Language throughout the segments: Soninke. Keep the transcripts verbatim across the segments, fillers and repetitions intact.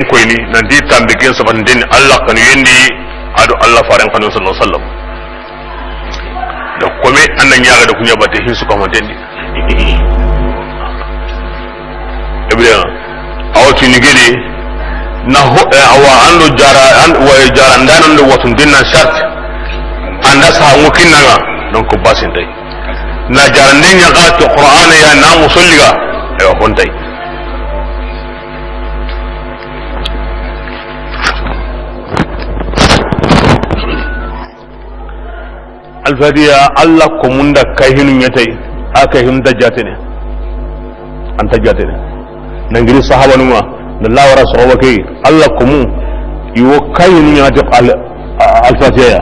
Koyni nanti tanbe ken sabatinten ni Alla xanuyen di, a do Alla faaren xanuyen sallallahu alaihi wasallam. Da kome an na ɲaga da kuɲa batte hin su kamanten di. Ibrahima, awa tini gede na ho, eh, awa an do jara, an wa jara ndana do watun dinna shart. An da sa ngo kinanga, donc basin tay. Na jara ndenya ga to Qur'ana ya na musolliga, e wa hontay. Alfatiya, Alla ko munda kayhinu ɲetay, a kayhinu ta jatene, an ta jatene. Nangiri sahabanunga na lawara soxoba ke, Alla ko mu, i wo kayhinu ɲati al-, a-, Alfatiya ya.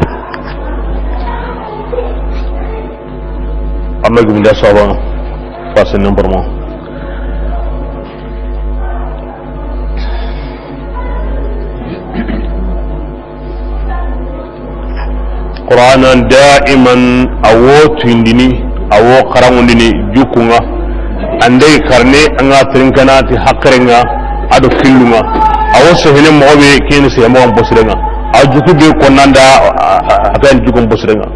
Amma gumda soxoba, parce que n'importe quoi. Qur'ana daiman a wo tuyindini, a wo xaranŋundini jukkunŋa. An da i xarne an ga tirinkana ti haqirenŋa a do killunŋa. A wo sehene moxo be ken sehe moxon bosirenŋa. A juku be konnanda a, a, a, a kan jukun bosirenŋa.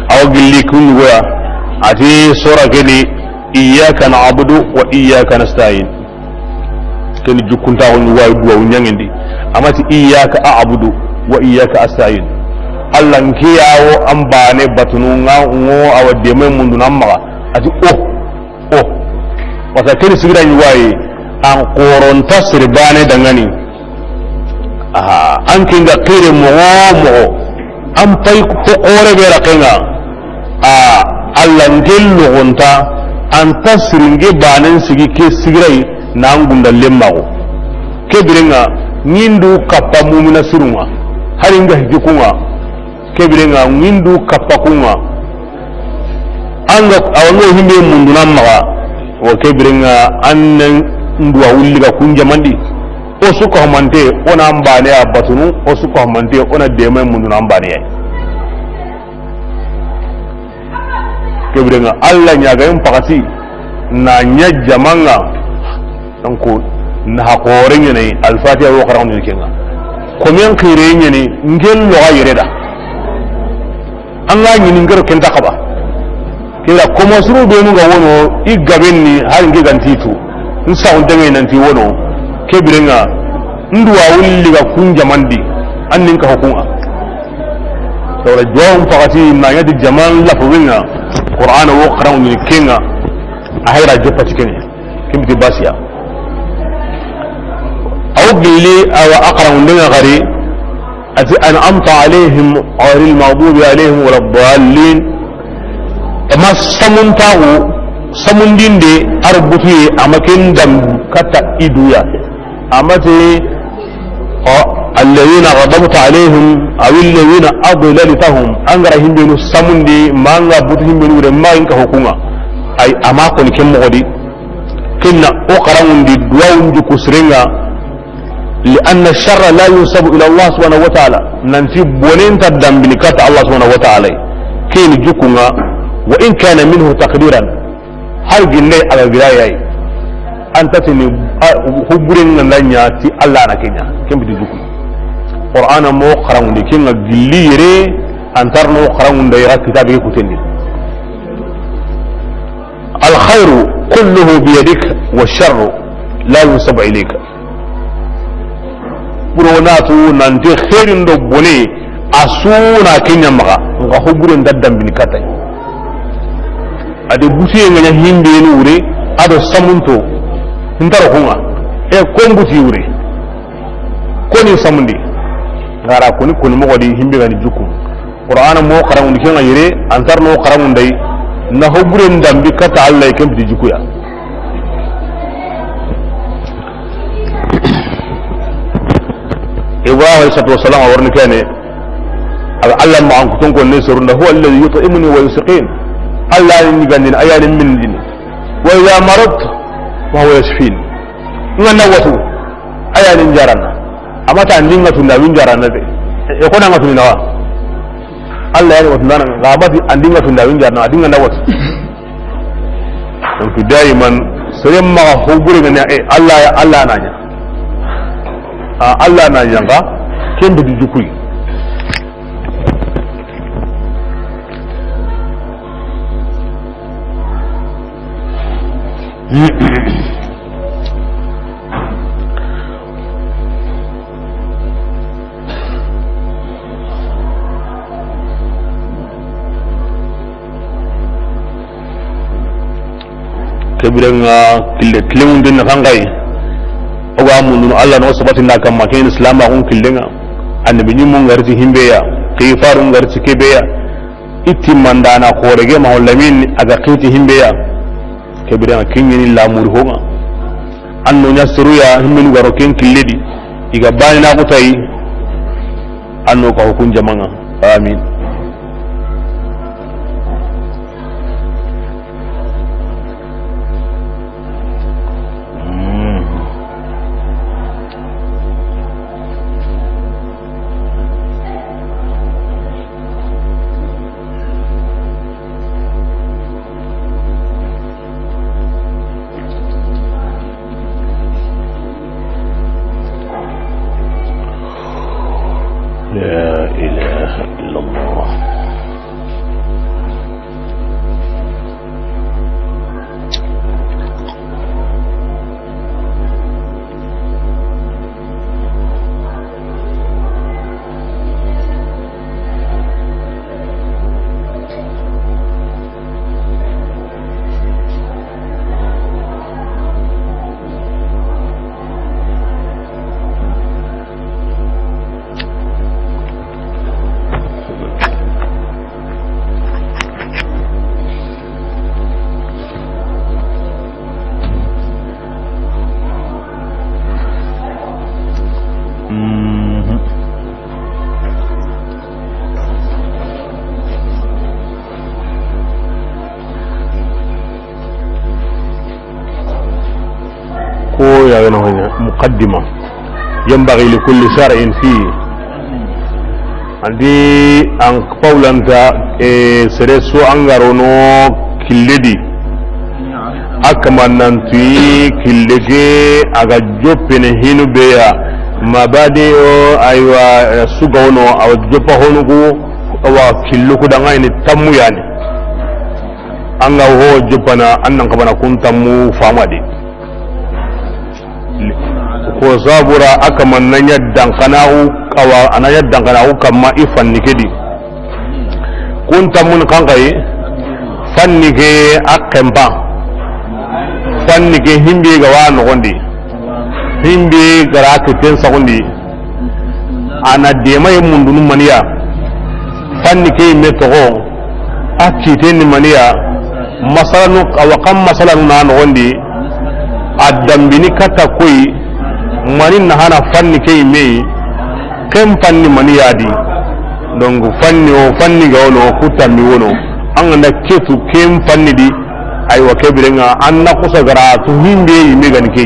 A wo gilli kun ɲugoya a ti sora ke ni, iyyaka na'budu wa iyyaka nasta'in. Ken jukkuntaxu ɲugoya duwawu ɲaŋindi. A ma ti iyyaka a'budu wa iyyaka asta'in. Alla nke ya wo an bane batunu ŋa ŋo a wa deme mundu na maxa. A ti o, o. Wasa ken sigira ɲugoya an xoronta sere bane dangani. Aha, an ke nga xire moxo moxo, an pay ko xoore be raxenŋa, a, Alla nke loxonta, an ta siringe banen sigi ke sigiray na an gunda lemmaxu. Ke birenŋa, ŋindu kappa mumina sirunŋa, hari nga hiji kunŋa, ke birenŋa ŋindu kappa kunŋa. An ga, awa ŋo himbe munduna maxa, wo ke birenŋa an nan duwa wulli ga kun jamandi. O su ko hamante, o na an bane ya batunu, o su ko hamante, o na deme munduna an bane ya. Ke birenŋa Alla ɲagayen paxati na ɲa jamanŋa. Donc na haxore ɲene Alfatiya wo xaranŋundini kenŋa. Komen xire ɲene ngen loxa yere da. An ga ɲini ngero kenta xaba. Kira koma suru benu ga wono i gaben ni har nge ganti tu. N saxunte ŋa nanti wono. Ke birenŋa n duwa wulli ga kun jamandi an nin ka hukunŋa. Sawra duwawun paxati na ɲati jaman lafu winŋa. Qur'ana wo xaranŋundini kenŋa. A hayra joppati kenŋa. Ken biti basiya. Aw gilli awa a xaranŋundenŋa xari. A ti an'amta alayhim ghayril maghdubi alayhim waladdallin. A ma samuntaxu, samundinde a ro butuye, a ma ken dam katta i duya. A ma ti, o, alladhina ghadibta alayhim aw alladhina adlaltahum. An ga ra himbenu samundi, ma an ga butu himbenu wure, ma in ka hukunŋa. Ay, a ma koni ken moxo di. Kinna o xaranŋundi duwawun juku sirenŋa. Li anna sharra la yunsabu ila Allah subhanahu wa ta'ala. Nanti bonen ta dambini katta Allah subhanahu wa ta'ala. Keni jukunŋa, wa in kana minhu taqdiran. Har ginde a ga gira yayi. An ta tini, a, huburen ŋa nda ɲa ti Allah na kenya. Ken biti juku. Qur'ana mo xaranŋundi kenŋa gilli yere, an tarno xaranŋunda yere kitabe kutendi. Al khayru kulluhu bi yadik wa sharru la yunsabu ilayka. Buro na tu nanti xeerin do bone a su na kenya maxa, nga huburen da dambini katay. A de butuye nga ɲa himbe ni wure, a do samunto, ntaro kunŋa, e kon buti wure, koni samundi, ngara koni, koni moxo di himbe gani juku. Qur'ana mo xaranŋundi kenŋa yere, an tarno xaranŋunday, na huburen dambi katta Allah ken biti jukuya. Ibrahim alayhi salatu wassalam a warni kene, a ga Allah ma an kuton ko ne sorunda, huwa alladhi yut'imuni wa yusqin. Allah ni gandin, ayani min din. Wa idha maradtu wa huwa yashfin. Ngana watu, ayani njarana. Amata andinga tunda win jarana de. E ko nanga tunda wa. Allah yani watu nana, ga bati andinga tunda win jarana, adinga na watu. Donc daiman sere maxa hobure ngana, e Allah ya, Allah nanya. A, Alla na yanqa, ken be du jukuy. Ke biren ŋa kille, kille mun den na xanxayi. O ga mundunu Alla no sabati nda kamma, ken silamaxun killen ŋa. Annabi ɲimmu ŋa ri ti himbe ya, xifaru ŋa ri ti kebe ya. I timmandana xore ge ma lamin a ga xiti himbe ya. Ke biren ŋa ken ɲeni lamuri ho ŋa. An no ɲa seru ya, himmenu ga ro ken kille di. I ga bani na xutayi. An no ka hukun jamaŋa. Amin. لا إله إلا الله. Ko ya gana honya muqaddima. Yanbaghi li kulli shar'in fi. Andi an paulanta, e, sere su an ga ro no kille di. A kaman nan tuyi kille ke a ga joppene hinu be ya. Mabadi o, aywa, e, su ga wono a wa joppa honu ku, a wa killu ku da ŋa ni tammu yani. An ga ho joppana, an nan kabana kun tammu famadi. Ko sabura a kaman na ɲa dankanaxu, awa, a na ɲa dankanaxu kamma i fanni ke di. Kun tammun xanxayi, fanni ke a xenpa. Fanni ke himbe ga wa noxondi. Himbe ga ra kitten saxundi. A na dema ye mundunu maniya. Fanni ke yimme toxo. A kitten ni maniya. Masalanu, awa kan masalanu na noxondi. A dambini katta koyi. Mani na hana fanni ke yimme yi. Ken fanni mani ya di. Donc fanni o fanni ga wono, ku tammi wono. An ga na ketu ken fanni di. Aywa, ke biren ŋa, an na kusa ga ra tu himbe yimme gani ke.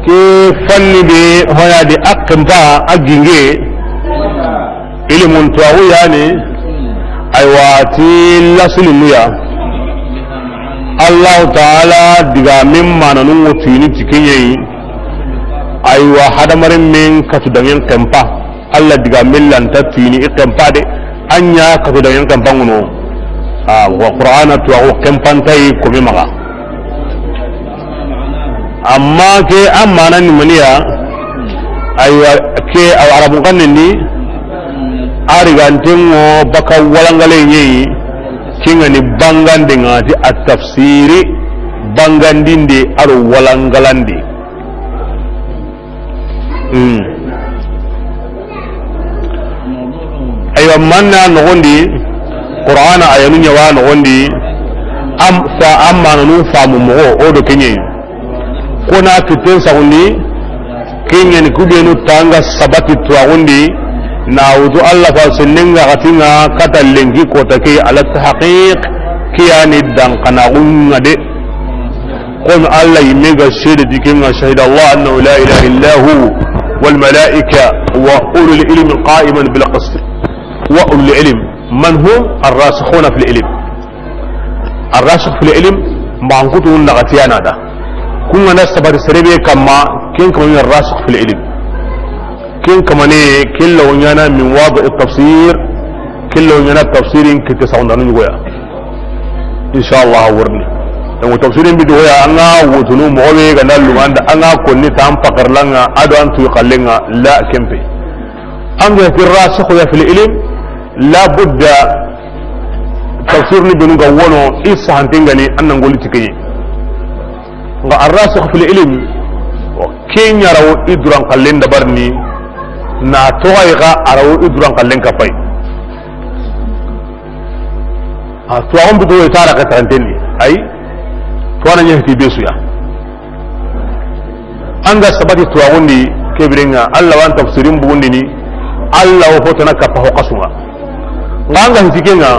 Ke fanni be hoya di a xenpa a ginge. Ilimun tuwaxu yani. Aywa, ti lasili muya. Allahu Taala digamen mananun wo tuyini ti ke ɲa yi. Aywa, hadamaren men katu dangen xenpa. Alla digamen lanta tuyini i xenpa de. A ɲa katu dangen xenpa ŋuno. A, wa Qur'ana tuwaxu xenpantayi kome maxa. Amma ke a mana ni maniya, aywa, ke a wa arabun xannen di, a riganten ŋo baka walangale ɲeyi, ke ŋa ni bangande ŋa ti a tafsiri, bangandinde a do walangalande. Hmm. Aywa, manna noxondi, Qur'ana ayanu ɲa wa noxondi, am, fa, am mananu famu moxo, o do ke ɲeyi. Ko na kitten saxundi, ke ɲa ni ku benu tanga sabati tuwaxundi, na wutu Alla fa sennenga xatinga kata lenki kota ke ala tahqiq, ke yani dankanaxu ŋa de. Kono Alla yimme ga seede di ke ŋa, شهد الله أنه لا إله إلا هو والملائكة وأولو العلم قائما بالقسط. وأولو العلم من هم الراسخون في العلم. الراسخ في العلم, maxankutu naxatiyana da. Kun ga na sabati sere be kamma, ken kamma ni rasikh fil ilm. Ken kamma ne, ken lawo ɲaana min wadi tafsir, ken lawo ɲaana tafsirin kitte saxundanu ɲugoya. Insha Allah, a wa riini. Donc, tafsirin bi dogoya, an ga wutunu, moxo be ga na luganda, an ga konni tan pakarlanga, a do an tu xallenga, la kempe. An ga ti rasikh ya fil ilm, la budda tafsir ni benu ga wono, i sahanten ga ni, an na ŋolli ti ke ɲa. Nga arrasikh fil ilm, ke ɲa ra wo i duran xallen dabarini, na toxo yi xa a ra wo i duran xallen kapay. A tuwaxun bito wo i tara xa taranten ni. Ay, tuwana ɲa hiti be su ya. An ga sabati tuwaxun di, ke birenga, Allah wa an tafsirin bugundini, Allah wo fotana kappa ho xasunga. Nga an ga hiti kenga,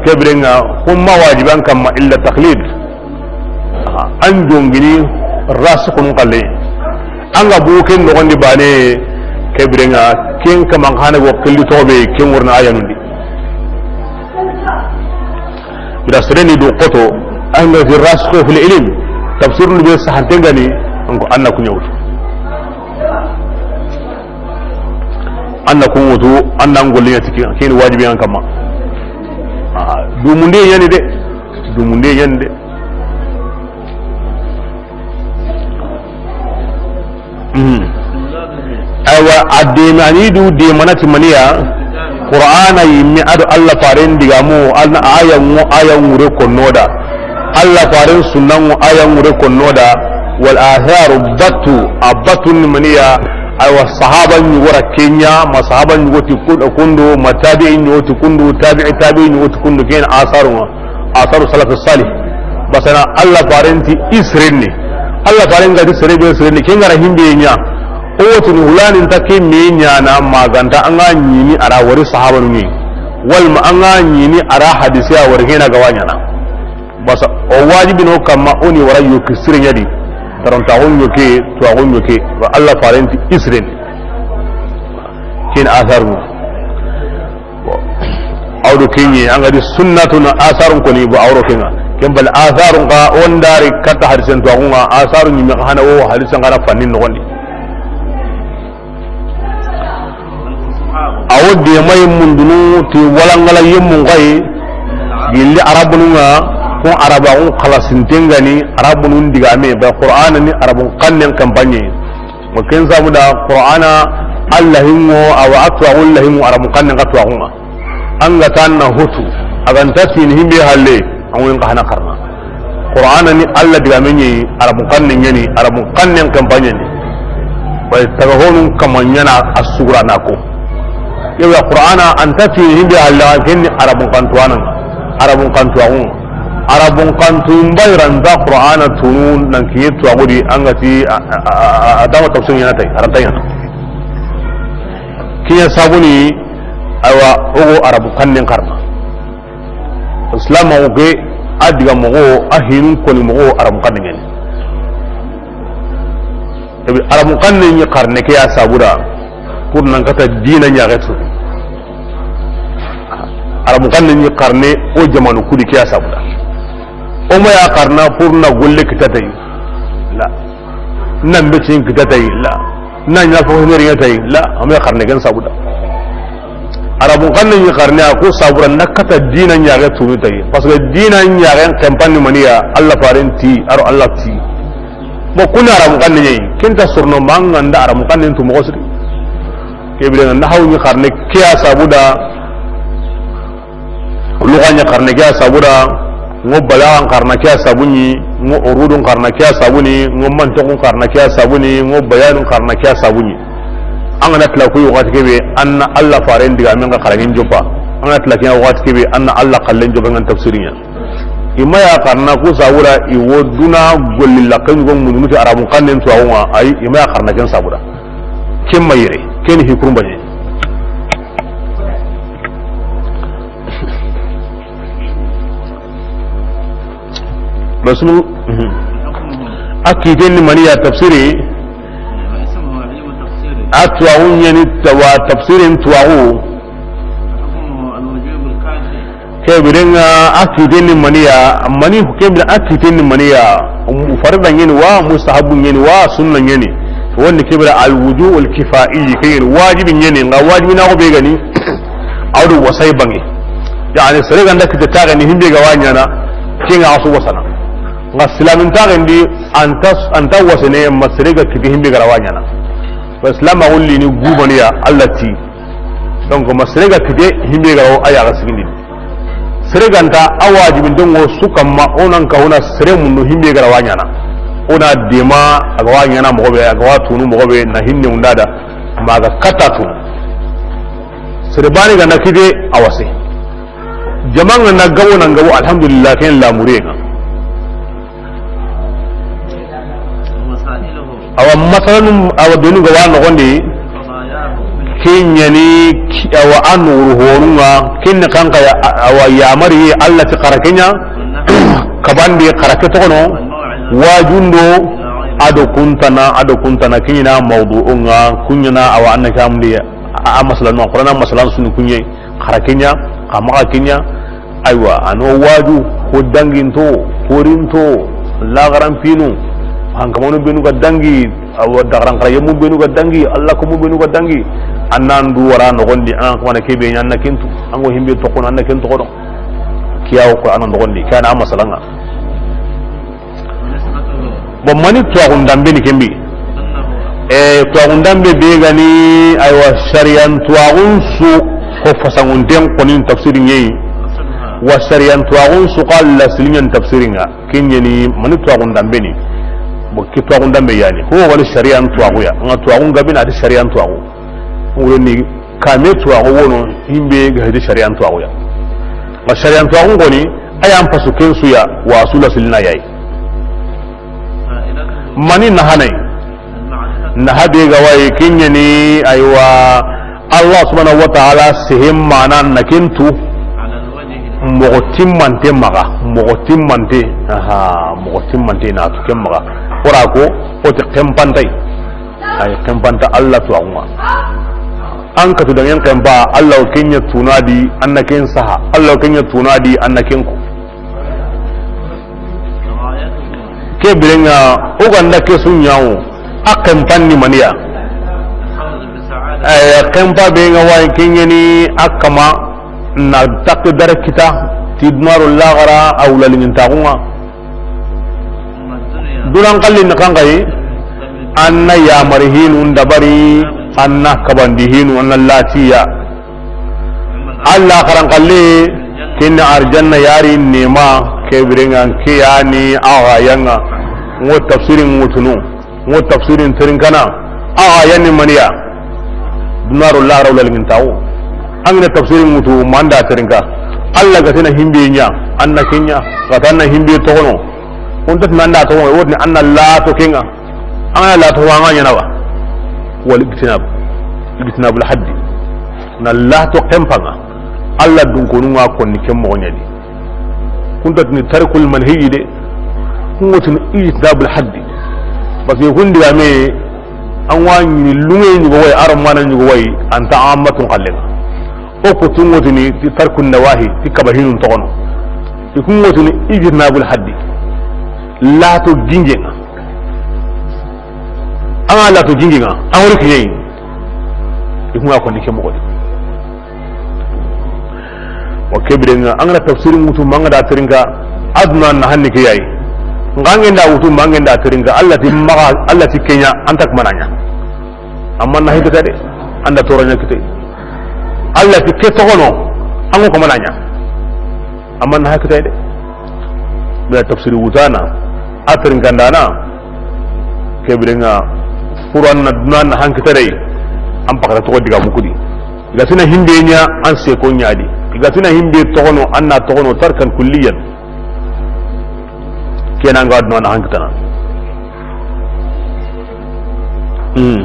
ke birenga, xumma wajiban kamma illa taqlid. An jongini rasikhun xalle. An ga bu ken noxondi bane, ke birenga, ken kaman xana go xilli toxo be, ken wurna ayanundi. Bira sereni du xoto, an ga ti rasikh fil ilm, tafsirun be sahanten ga ni, an ko an na ku ɲa wutu. An na ku ŋutu, an na ŋolli ɲa ti ke, ken wajibi an kamma. Ah, dumunde ɲa ni de, dumunde ɲa ni de. Mhm. Aywa, a demani du demana ti maniya, Qur'ana yimme a do Allah faren digamu, an aya ŋo, aya ŋure konno da. Allah faren sunna ŋo, aya ŋure konno da. Wal atharu batu, a batu ni maniya, aywa, sahaba ɲi wara ke ɲa, ma sahaba ɲi wo ti kun-, kundu, ma tabi'i ɲi wo ti kundu, tabi'i tabi'i ɲi wo ti kundu, ken asaru ŋa. Asaru salafi salih. Basana Allah faren ti i sirenni. Allah faren ga ti sere be sirenni, ken ga ra himbe ɲa. O wo tini hulani nta ke me ɲaana, ma ga nta an ga ɲini a ra wari sahabanu ni. Walma an ga ɲini a ra hadisi a wari, ken na ga wa ɲaana. Basa o wajibi no kamma o ni wara yoki sire ɲa di. Tarantaxun yoke, tuwaxun yoke. Wa Allah faren ti i sirenni. Ken asaru. Bon. Aw do ke ɲi, an ga di sunnatun asarun koni, bo aw ro kenga. Ken bal asarun ka on dari katta hadisen to agunga, asarun ɲi me hana wo hadisen kana fannin noxondi. Awo de may mundunu ti walangala yemmun gai, gilli arabunun ŋa, ko arabaxun xalasinten ga ni, arabunun digame, ba Qur'ana ni arabun xannen campagne. Mo ken sabu da Qur'ana Allah hingo, awa a tuwaxu Allah hingo, arabun xannen xa tuwaxun ŋa. An ga tan na hutu, a ga nta tini himbe halle, an ŋo in xa hana xarana. Qur'ana ni Allah digame ɲi, arabun xannen ɲa ni, arabun xannen campagne ni. Bay taga honun kama ɲaana a sugura na ko. Yawa Qur'ana an ta tini himbe halle, ken ni arabun xantuwanan ŋa, arabun xantuwaxun ŋa. Arabun xantu mbayiranta Qur'ana tunu nan kiɲe tuwaxu di, an ga ti a, a, a, a, a dama tafsir ɲaana tay, a ra nta ɲaana. Kiɲe sabuni, aywa, o go arabun xannen xarana. Islam o ge a diga moxo, a hinun koni moxo, arabun xannen ɲa ni. Ebi arabun xannen ɲi xarane ke ya sabu da, pour nan kata dina ɲaxetu. Arabun xannen ɲi xarane o jamanu kudi ke ya sabu da. O ma ya xarana pour na golle kita tay. La. Nan be tin kita tay. La. Na ɲa fo himeri ɲa tay. La. A ma ya xarane ken sabu da. Arabun xannen ɲi xarane a ko sabu da na kata dina ɲaxe tunu tay. Parce que dina ɲaxe campagne maniya Allah faren ti, a ro Allah ti. Mo kuna arabun xannen ɲi, ken ta sorno manga nda arabun xannen tu moxo siri. Ke bire na haw ɲi xarane ke ya sabu da, luxa ɲi xarane ke ya sabu da, ŋo balaxan xarana ke ya sabu ɲi, ŋo urudun xarana ke ya sabu ni, ŋo mantiqun xarana ke ya sabu ni, ŋo bayanun xarana ke ya sabu ɲi. An ga na tila ku yi waxati ke be, an na Allah faren digamen ga xarangin joppa. An ga na tila ke ya waxati ke be, an na Allah xallen joppa ŋa tafsirin ɲa. I ma ya xarana ku sabu da, i wo duna golli laxe ɲugo ŋununuti arabun xannen tuwaxun ŋa, ayi, i ma ya xarana ken sabu da. Ken ma yere, ken hi kurumbaɲe. Rasul, mhm. A kiten ni maniya tafsiri. A tuwaxu ɲa ni tawa tafsirin tuwaxu. Ke biren ŋa a kiten ni mani ya, mani ke biren a kiten ni mani ya, um, farida ɲeni wa, mustahabu ɲeni wa, sunna ɲeni. Woni ke biren al wuju al kifai, ke ɲeni wajibi ɲeni, ŋa wajibi na ko be ga ni, a wa do wasay banŋe. Yani, sere ga nda kite taxe ni himbe ga wa ɲaana, ke ŋa a su wasana. Ŋa silamin taxe ndi, anta, anta wasene ma sere ga kite himbe ga ra wa ɲaana. Ba silama wulli ni gumaniya, Allah ti. Donc, ma sere ga kite himbe ga ra wa a ya ga sigindi. Sere ga nta a wajibinten ŋo su kamma, o nan ka wona sere mundu himbe ga ra wa ɲaana. O na dema, a ga wa ɲaana moxo be, a ga wa tunu moxo be, na hinne undada, ma ga kata tunu. Sere bani ga na kite a wase. Jama ŋa na gabo na gabo, alhamdulillah, ken lamure ŋa. Awa, masalanun, awa, benu ga wa noxondi, ke ɲeni, ki-, awa, a nuxuru honun ŋa, ken ni kanka ya, a-, awa, yamari, Allah ti xara ke ɲa, kabandi xara ke toxono, wajundo, a do kuntana, a do kuntana, ke ɲi na mawdu'un ŋa, ku ɲaana, awa, an na ke amdi, a, a masalanun, Qur'ana masalan sunu ku ɲi. Xara ke ɲa, xa maxa ke ɲa, aywa, a no waju, ko danginto, ko rinto, laxaran pinu, hankamanu benu ga dangi, awa, daxaran xara yemu benu ga dangi, Allah ko mu benu ga dangi, an nan du wara noxondi, an kamana ke be ɲa, an na ken tu, an ŋo himbe toxono, an na ken toxono. Kiyawo ko an na noxondi, kana masalan ŋa. Bon, mani tuwaxun danbe ni ken bi? E, tuwaxun danbe be ga ni, aywa, sariyan tuwaxun su, ko fasangunten xoni tafsirin ŋa yi. Wa sariyan tuwaxun su xa lasiliɲen tafsirin ŋa. Ken ɲeni mani tuwaxun danbe ni? Bon, ke tuwaxun danbe yani. Ko woni sariyan tuwaxu ya. Ŋa tuwaxun gabe na ti sariyan tuwaxu. Wuro ni kame tuwaxu wono, himbe ga hedi sariyan tuwaxu ya. Ma sariyan tuwaxu ŋoni, a yan pasu ken su ya, wa su lasilina yayi. Mani nahanai? Naha be ga wa yi, ken ɲeni, aywa, Allah subhanahu wa ta'ala sehen mana na ken tu. Moxo timmante maxa, moxo timmante, aha, moxo timmante na tu ken maxa. Wora ko, o ti xenpantai. Ay xenpanta Allah tuwaxun ŋa. An katu dangen xenpa, Allah o ken ɲa tunadi, an na ken saha. Allah o ken ɲa tunadi, an na ken ko. Ke biren ŋa, o ga nda ke su ɲa wo, a xenpan ni mani ya? Ay xenpa be ŋa wa yi, ken ɲeni a kama na takdar kita, ti duna do laxara, a wula liŋintaxun ŋa. Dunan xalli ni kankayi, an na yamari hinu ndabari, an na kabandi hinu, an na latiya. Allah xaran xalle, ken ni arjanna yari nema, ke biren ŋa ke yani a ga ya ŋa, ŋo tafsirin ŋutunu, ŋo tafsirin terinkana, a ga yani maniya. Duna do laxara wula liŋintaxu. An ga na tafsirin ŋutu, ma an da terinka. Allah ga ti na himbe ɲa, an na ken ɲa. Ga ti an na himbe toxono, o nta ti na an da toxono, o ti na an na lato ken ŋa. An ga na lato, an ga ɲaana wa. Wal ijtinab. Ijtinabul haddi. Na lato xenpan ŋa. Allah dunkonun ŋa konni ken moxo ɲa di. Kun ta tini tarkul manhiyi de. Kun ŋa tini ijtinabul haddi. Parce que kun digame, an wa ɲi lunge ɲugo wa yi, aro mana ɲugo wa yi, an ta ammatun xalle ŋa. O ko tun ŋa tini ti tarkun nawahi, ti kaba hinun toxono. Ti kun ŋa tini ijtinabul haddi. Lato ginge ŋa. An ga lato ginge ŋa, an wori kiɲe yi. I kun ŋa konni ke moxo di. Wa ke biren ŋa, an ga na tafsirin ŋutu, ma an ga da terinka, a duna na hanni ke yayi. Ŋa an ga nda wutu, ma an ga nda terinka, Allah ti maxa, Allah ti ke ɲa, an ta kamana ɲa. Amma na hikita de, an da toro ɲa kite. Allah ti ke toxono, an ŋo kamana ɲa. Amma na hikita de. Bila tafsiri wutana, a terinkandana, ke biren ŋa, Qur'an na duna na hankita de, an pakata toxo diga mukudi. I ga ti na himbe ɲa, an se ko ɲa di. I ga ti na himbe toxono, an na toxono tarkan kulliyan. Ken ŋa an ga duna na hankitana. Hmm.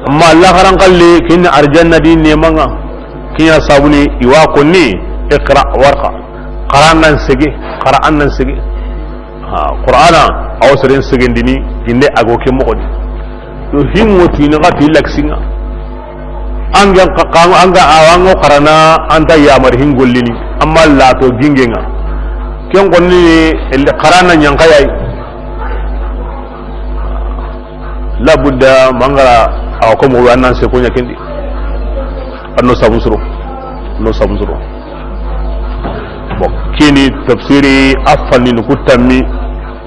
Amma laxaran xalle, ken ni arjanna di neman ŋa. Ken ɲa sabuni, i wa konni, iqra warqa. Xara an nan sege, xara an nan sege. Ha, Qur'ana, a wo seren segendini, ginde a go ke moxo di. Yo, hinŋo tini xa ti lakisinŋa. An ga xa-, xa-, an ga, awa, an ga xarana, an ta yamari hin gollini, amma lato gingenga. Ken konni, ele xarana ɲankayayi. Labudda mangara, awa, ko mo annan se ko ɲa kendi. Anno sabusuro. No sabusuro. Bon, kini tafsiri a fannin ku tammi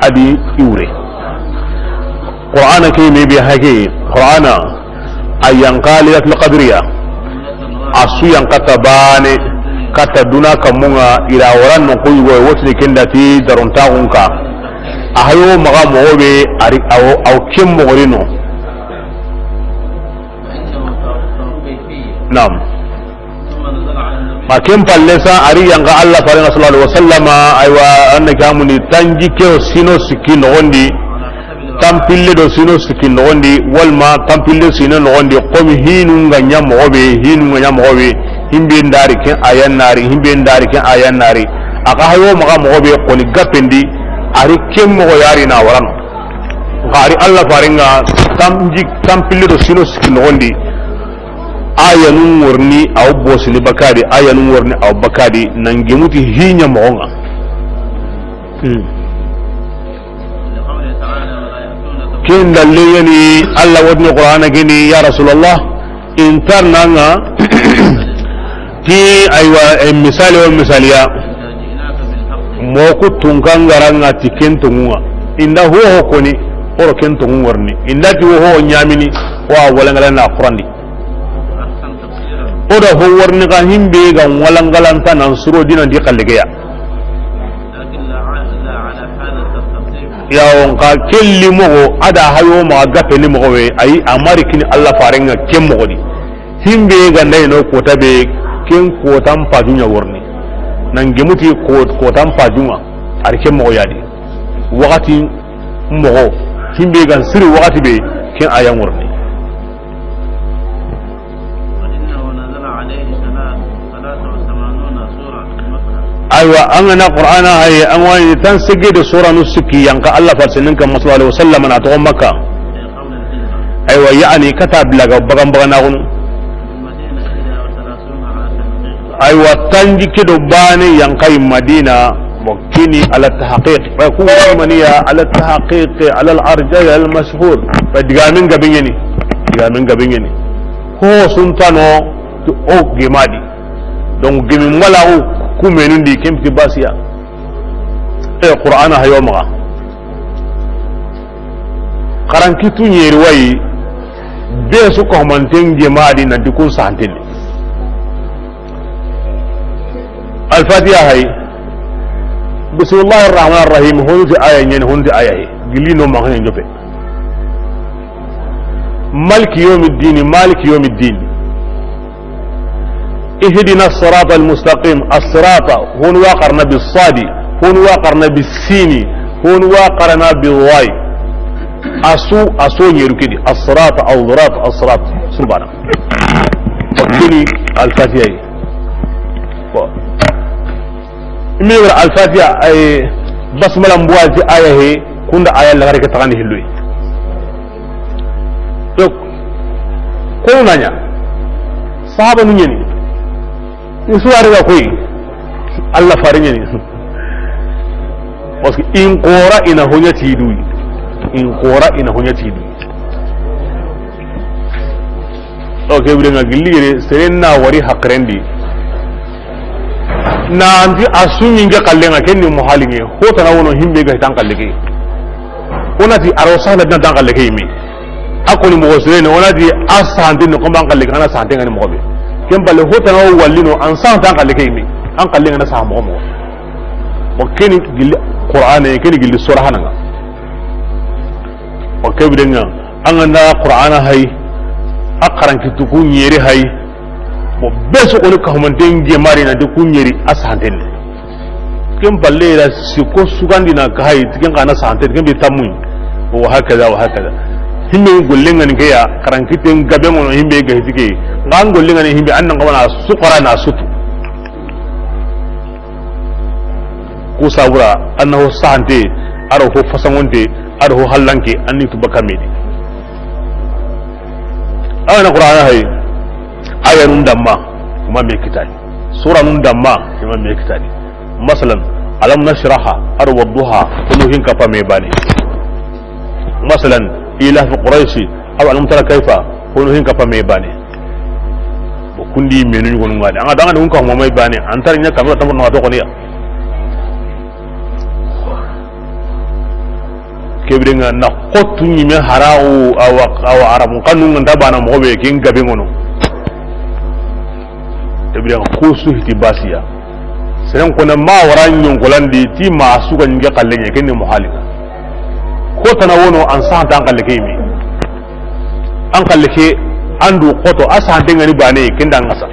adi iwre. Qur'ana ke me be hake, Qur'ana a yanqa Laylatul Qadriya. A su yanqa ta bane, kata duna kamunga, ira waran no ko yugo wotini kendati daron tagunka. A hayo maga mogo be ari aw, aw kem mogorino. Naam. Ma ken palle sa, ari yanqa Allah farenga sallallahu alaihi wasallama, aywa, anna kamuni tanji ke o sino sikki nogondi, tampille do sino sikki nogondi, walma tampille sino nogondi, komi hinu nga ɲa mogo be, hinu nga ɲa mogo be, himbe ndari ken ayan nari, himbe ndari ken ayan nari. Aka hayo maga mogo be koni gapendi, ari ken mogo yari na warano. Nka ari Allah farenga tanji, tampille do sino sikki nogondi. Ayanun worni aw bosini bakadi, ayanun worni aw bakadi, nan gemuti hinya mogonga. Hmm. Ken dalle yani Allah wotini Qur'ana gini, ya Rasulullah, intar nanga ti aywa, eh, misali o misaliya. Mo ku tunkangaranga ti ken tongunga. Inda ho ho koni, oro ken tongu worni. Inda ti ho ho nyamini, wa walangala na Qur'andi. O da ho warni ga himbe ga walangalanta nan suro dina di kallegeya. Yawon ka kelli mogo, ada hayo ma gafe ni mogo we, ayi, amari kini Allah farenga ken mogo di. Himbe ga ndai no kota be, ken kotan pajunya warni. Nan gemuti ko-, kotan pajunga, ari ken mogo yadi. Wakati mogo, himbe ga siri wakati be, ken ayan warni. وإنه نزل عليه ثلاث، ثلاث وثمانون سورة في مكة. Aywa, an ga na Qur'ana haye, an wani tan sege de sura nu sikki yanqa Allah farenga sallallahu alaihi wasallam na to Makka. في قبل الهجرة. Aywa, yani kata bilaga bagan bagan na gunu. في المدينة إحدى وثلاثون على التحقيق. Aywa, tanji ke do bane yanqai Madina, mo kini ala tahqiq. Wa ku maniya ala tahqiq, ala al-arjah al-mashhur. Wa digamin gabingeni. Digamin gabingeni. Ho suntano to o gemadi. Donc gemi malawu ku menundi kempiti basiya. E Qur'ana hayo maga. Xarankitu ɲeri wayi, be su ko manten gemadi na dikun santini. Al-Fatiha hay. Bismillahir Rahmanir Rahim. Honti aya ɲen, honti aya he. Gili no ma hanen jope. Maliki yawmiddin, Maliki yawmiddin. Ihdina sirata al-mustaqim. As-sirata, hon wa qarna bis-sadi, hon wa qarna bis-sini, hon wa qarna bil-wayi. Asu, aso ɲeru kidi. As-sirata, al-sirata, as-sirata. Subhana. Kini al-Fatiha. Bon. Imi wara al-Fatiha ay basmala mbuwa ti aya he, kunda aya lagare ke taxandi hilloy. Donc, ko nanya sahaba nu ɲeni, ni suware ga koy, Allah fare ɲeni. Parce que in qora ina honya tidu. In qora ina honya tidu. O ke wure nga gilli yere, seren na wari hakrendi. Na anti a sunyi nge kallenga, ken ni muhalinge. Hotana wono himbe ga hitan kalleke. Onati aro sanda dina tan kalleke imi. Akoni mo seren, onati a sante no ko man kalleke, ana sante ngani mo be. Ken balle hotana wo wallino an santa kalleke imi. An kallenga na sa mo mo. O keni gilli Qur'ane, keni gilli sura hananga. O ke birenga, an ga na Qur'ana hay, a xarankitu ku ɲeri hay, bo be su koni ka humanten gemari na de ku ɲeri a santene. Ken balle ra si ko sugandi na ka hay, ken kana santene, ken bi tammu. Wa hakaza, wa hakaza. Himbe gollenga ni ke ya, xarankiten gabe ngono himbe ga hitike. Ngan gollenga ni himbe an nan ga wana sukara na sutu. Ku sabura, annahu sahante, aro ho fasangonte, aro ho hallanke, anni tu bakamedi. Awana Qur'ana hay. Aya nun damma, kuma me kitani. Sura nun damma, kuma me kitani. Masalan, alam nashraha, ar wa duha, kunu hin kappa me bane. Masalan, ila fi Quraishi, aw alam tara kaifa, kunu hin kappa me bane. Bo kundi menu gonu ngade. Anga danga nun ka mo me bane, antar nya kamera tambo na to koniya. Kebirenga na xotu ñime haraxu awa, awa aramu xanu nga nta bana moxo be ken gabe ngono. Kebirenga ko su hiti basiya. Seren kona ma wara ñonkolandi ti ma suga ñinge xalle ñe kenni moxalinga. Ko tana wono an santa an xalle ke yimi. An xalle ke, an du xoto, a sante ngani bane, kenda ngasa.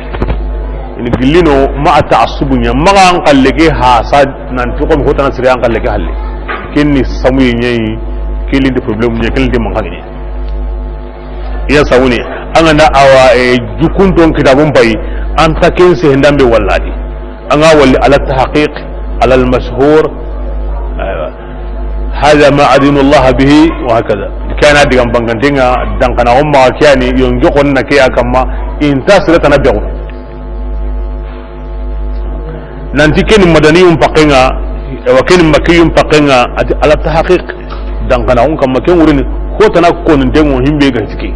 Ini gillino, ma a ta asubu ña, maxa an xalle ke ha sa, nan ti xomi hotana sire an xalle ke halle. Kenni samuye ñayi, kelindi problème ña, kelindi manxange ña. Iya sawuni, an ganda awa, e, jukunton kitabun pay, an ta ken se ndambe walladi. An ga walli ala tahqiq, ala al mashhur. Aywa. Hada ma adinu Allah bihi, wa hakaza. Kana digan bangantenga, dankana umma kiyani, yonge konna kiya kamma, inta sira tana begu. Nanti keni madaniyun pakenga, wa keni makkiyun pakenga, ati ala tahqiq. Dankana un kamma ken wurini, ko tana ko nin dengo himbe ga tiki.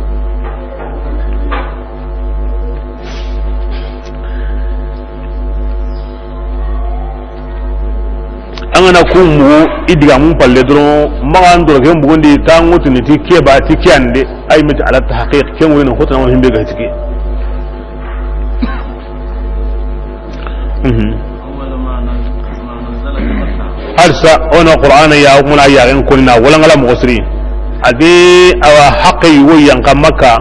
An gana ku mugu i digamun palle doron, maxa an doro ken bugundi tango tini ti keba ti kiyande, ay meti ala tahqiq ken woni hotana woni himbe ga tiki. Mhm. Harsa ona Qur'ana ya muna ya ken konna wala ngala mo siri. Ade awa haqqi wo yanka Makka.